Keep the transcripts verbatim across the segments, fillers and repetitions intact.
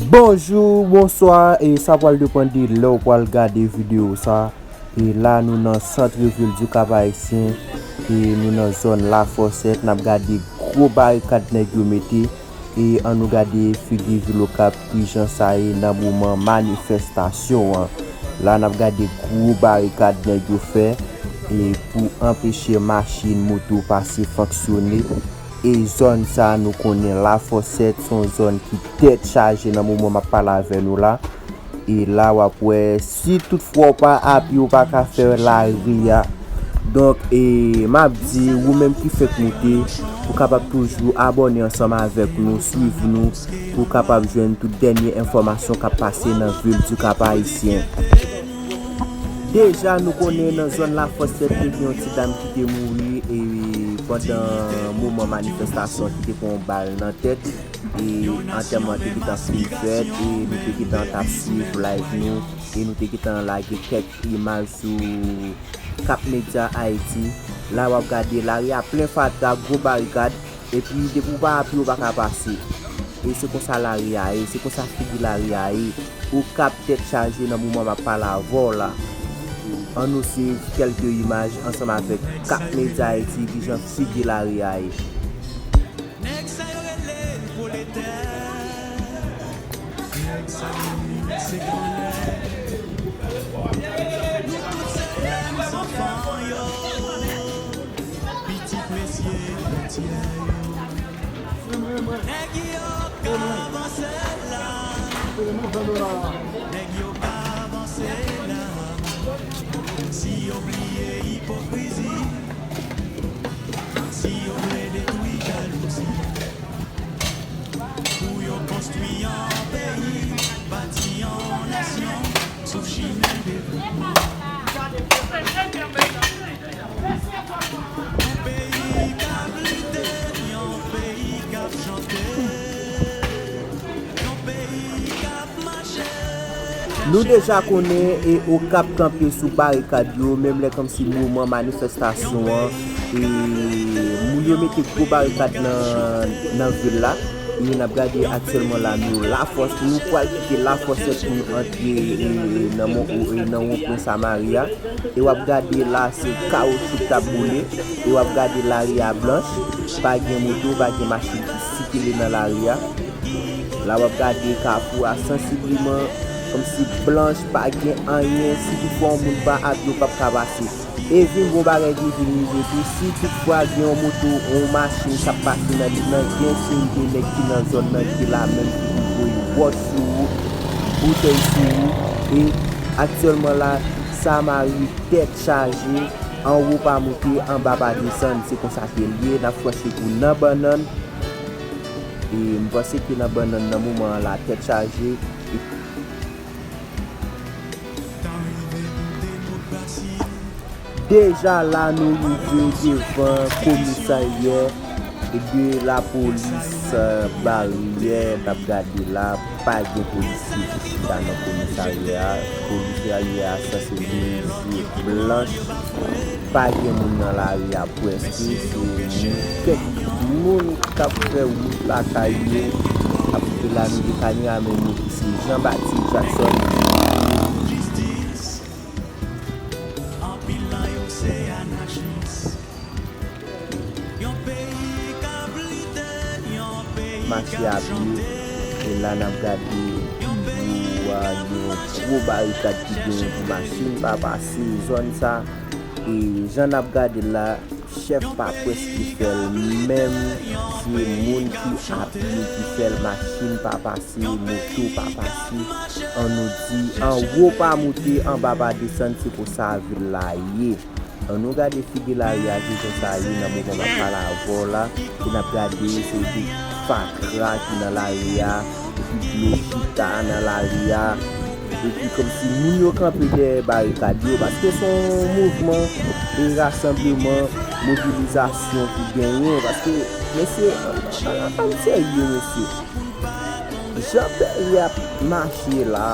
Bonjou, bonswa, e sa pral depann de lè w pral gade videyo sa. E la nou nan sant vil di Kap Ayisyen, e nou nan zòn Lafòsèt, n ap gade gwo barikad nèg yo mete, e ann nou gade figi vil Okap kijan sa ye nan moman manifestasyon an. La n ap gade gwo barikad nèg yo fè, e pou anpeche machin, moto pase fonksyone. E zòn sa nou konnen Lafòsèt se yon zòn ki tèt chaje nan moman m ap pale avè nou la. E la w ap wè, si tout fwa w pa a pye, w pa ka fè lari a. Donk, e, m ap di, ou menm ki fèk moute, ou kapab toujou abòne ansanm avèk nou, swiv nou, pou w kapab jwenn tout dènye enfòmasyon k ap pase nan vil di Kap Ayisyen. Deja, nou konnen nan zòn Lafòsèt, te gen yon ti dam ki te mouri, e pandan moman manifestasyon ki te pran yon bal nan tèt, e antèman te gentan fin fèt, e nou te gentan t ap swiv live nou, e nou te gentan lage kèk imaj sou Cap Media Haïti. La w ap gade lari a plen fatra, gwo barikad, epi depi w pa a pye w pa ka pase. E se konsa lari a ye, se konsa figi lari a ye. Okap tèt chaje nan moman m ap pale avè w la. Ann nou swiv kèlke imaj ansanm avèk Cap Media Haïti, kijan figi lari a ye. Nèg sa yo rele n pwoletè. Nèg sa yo se granlè. Nou tout se menm zanfan yo. Pitit mesye fwontyè yo. Nèg yo ka vanse la. Nèg yo ka vanse la. Si yo bliye ipokrizi, si yo vle detwi jalouzi, pou yo konstwi yon peyi, bati yon nasyon sou chimen devlopman. Yon peyi k ap lite, yon peyi k ap chante, yon peyi k ap mache. Nou deja konnen e Okap kanpe sou barikad yo, menm lè kòmsi moman manifestasyon an, e moun yo mete gwo barikad nan, nan vil la. E n ap gade aktyèlman la, nou Lafòs, nou pral kite Lafòsèt pou nou antre, e, nan mon, e, nan wonpwen Samari a. E w ap gade la, se kawoutchou k t ap boule. E w ap gade lari a blanch. Pa gen moto, pa gen machin ki sikile nan lari a. La w ap gade kafou a sansibleman kòmsi blanch, pa gen anyen. Si toutfwa yon moun pa a pye, w p ap ka pase. E vin gon bagay ki vin rive tou, si toutfwa gen yon moto, yon machin k ap pase nan li nan, gen serite nèg ki nan zòn nan ki la menm ki pou voye wòch sou ou, boutèy sou ou. E aktyèlman la, Samari tèt chaje, anwo pa moute, anba pa desann. Se konsa ke l ye, n ap fwache kou nan bannann. E m panse ke nan bannann nan moman an la, tèt chaje. Deja la, nou rive devan komisarya de lapolis, eh, Baryè. N ap gade la, pa gen polisye ki chita nan komisarya a. Komisarya a sanse vin blanch. Pa gen moun nan lari a prèske. Se moun, kèk moun k ap fè wout lakay yo. Ap kite la, nou gen kameramann nou ki se Jean Baptiste Jackson. Mache a pye. E la n ap gade, yo a gen yon gwo barikad ki genyen pou machin pa pase zòn sa. E jan n ap gade la, chèf pa prèske fè l, menm se moun ki a pye ki fè l, machin pa pase, moto pa pase. An nou di, anwo pa moute, anba pa desann, se konsa vil la ye. An nou gade figi lari a, kijan sa ye nan moman m ap pale avè w la. E n ap gade, se de fatra ki nan lari a, epi dlo chita nan lari a. Epi kòmsi moun yo kanpe dèyè barikad yo, paske se yon mouvman e rasanbleman, mobilizasyon ki genyen, paske, mesye, ann, ann, ann serye, mesye. Jan peyi ap mache la,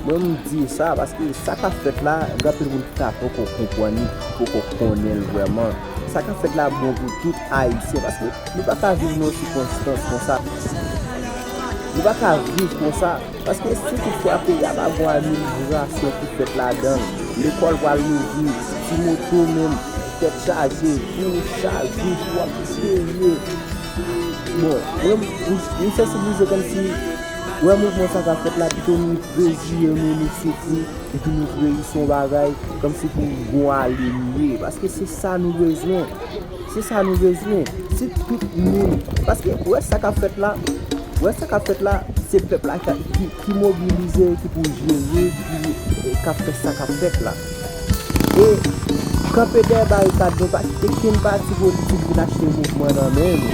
mwen m di sa, paske sa k ap fèt la, gen anpil moun ki ta poko konprann li, ki poko konnen l vrèman. Sa k ap fèt la bon pou tout Ayisyen, paske nou pa ka viv nan yon sikonstans konsa. Ou pa ka viv konsa. Paske si toutfwa peyi a pa gon administrasyon ki fèt ladan l, lekòl pral louvri, ti moto menm, tèt chaje, pou chaje, pou w ap peye. Bon, mwen, m, m sansibilize kòmsi, wè mouvman sa k ap fèt la, pito nou reziye nou, nou soufri, epi nou kreye yon bagay, kòmsi pou gon ale miye. Paske se sa nou bezwen. Se sa nou bezwen. Si tout moun, paske ou wè sa k ap fèt la, ou wè sa k ap fèt la, se pèp la ki, ki, ki mobilize, ki pou jere, ki, e, k ap fè sa k ap fèt la. E kanpe dèyè barikad nou, pa kite kenn pati politik vin achte mouvman nan men nou.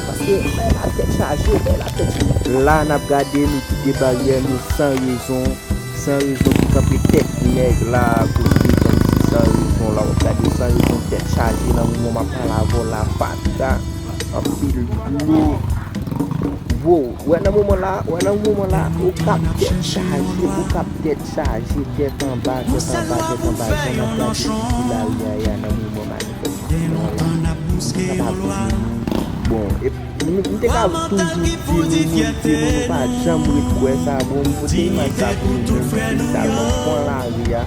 Paske bay la tèt chaje, bay la tèt chaje. La n ap gade nou kite baryè nou san rezon. San rezon ki kanpe tèt nèg la, kote kòmsi san rezon la, w ap gade san rezon tèt chaje nan moman m ap pale avè w la, fatra, anpil dlo. Wo, wè nan moman la, wè nan moman la, ou k ap tèt chaje, ou k ap tèt chaje, tèt anba, tèt anba, tèt anba, jan n ap gade isi lari a ya nan moman manifestasyon an la, ou kapab di, bon, e M, m te ka toujou di nou, nou, nou, nou pa janm ret kwè sa, bon, m pote imaj sa pou nou menm, espesyalman pran lari a.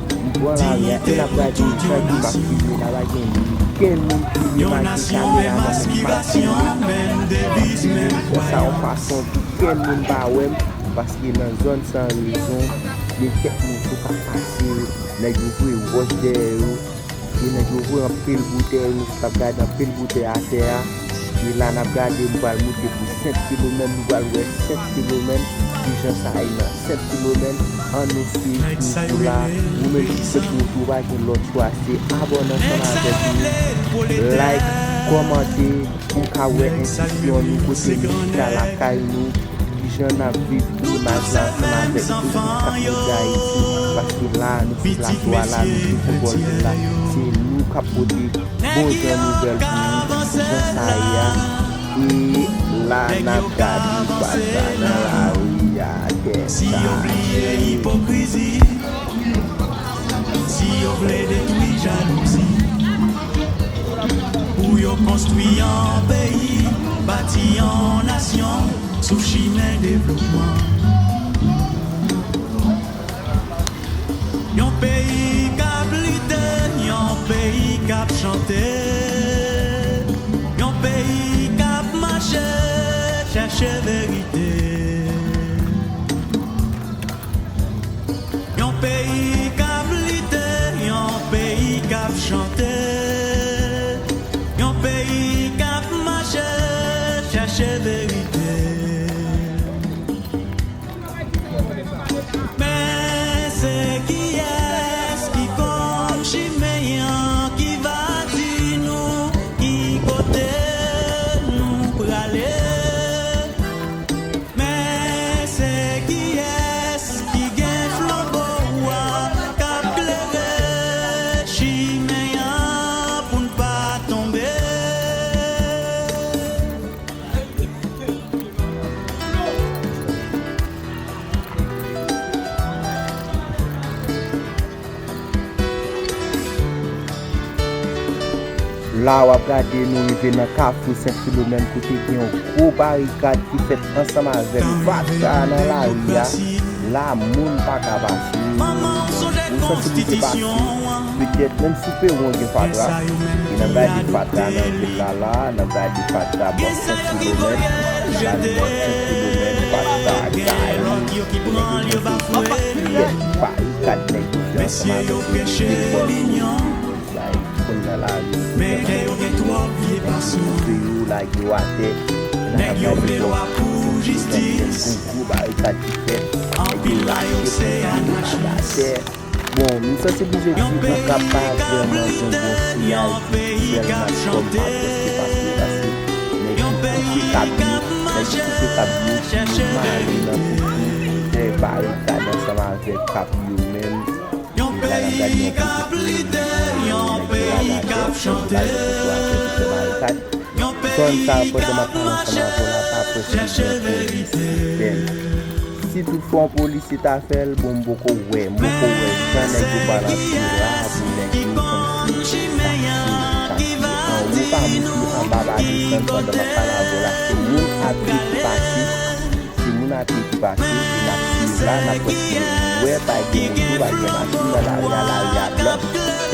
M pran lari a, e n ap gade jan ke m ap filme la, pa gen okenn moun ki remake kamera nan men m ap filme. M ap filme, m fè sa yon fason pou okenn moun pa wè m, paske nan zòn san rezon, gen kèk moun sou k ap pase, nèg yo voye wòch dèyè yo. E nèg yo voye anpil boutèy, nou t ap gade anpil boutèy atè a. E la n ap gade, nou pral moute pou Sent Filomèn, nou pral wè Sent Filomèn, kijan sa ye nan Sent Filomèn. Ann nou swiv toujou la, ou menm ki se pou ou tou, ou pa gen lòt chwa, se abòne ansanm avèk nou, like, kòmante, pou w ka wè ensisyon nou kote nou chita lakay nou. Kijan n ap viv imaj la ansanm avèk tout moun k ap moute Ayiti, paske la, nou sou plato a la, nou sou foutbòl la, se nou k ap pote bon jan nouvèl pou nou, jan sa ye a. E la, n ap gade fatra nan lari a, tèt chaje. Si yo vle detwi jalouzi, pou yo konstwi yon peyi, bati yon nasyon sou chimen devlopman. Yon peyi k ap lite, yon peyi k ap chante, yon peyi k ap mache chèche verite. Yon peyi k ap lite, yon peyi k ap chante, yon peyi k ap mache chèche verite. Men se kiyès ki konn chimen an ki va di nou ki kote nou prale? Men se kiyès ki gen flanbo a k ap klere chimen an pou n pa tonbe? La w ap gade, nou rive nan kafou Sent Filomèn, kote gen yon gwo barikad ki fèt ansanm avèk fatra nan lari a. La, moun pa ka pase. Ou sansibilize pase. Petèt, menm sou pewon gen fatra. E n ap gade fatra nan vil la la, n ap gade fatra bò Sent Filomèn. N ap gade bò Sent Filomèn, fatra gaye. Nèg yo sanse yon pakèt barikad nèg yo fè ansanm avèk yo. Sa e konn nan lari. Men kè yo gen twòp vye pasyon. Yo lage yo atè. Nèg yo vle lwa pou jistis. Gon gwo barikad ki fèt. Anpil la yo se anarchis. Bon, m sansibilize di nou ka pa vrèman gon bon siyal ki sèl nan kòm pa prèske pase, paske nèg ki koupe kab yo, nèg ki koupe kab yo, mare nan koukou, fè barikad ansanm avèk kab yo menm. Yon peyi k ap lite, yon peyi k ap chante, yon peyi k ap mache chèche verite. Si toutfwa yon polisye ta fè l, bon, m poko wè, m poko wè jan nèg yo pral antre la pou nèg yo kòmsi tache, tache anwo pa moute, anba pa desann pandan m ap pale avè w la, se moun ap vin pase. pase, e n ap swiv la, n ap wè si nou wè pa gen moun tou, pa gen machin nan lari a, lari a blan.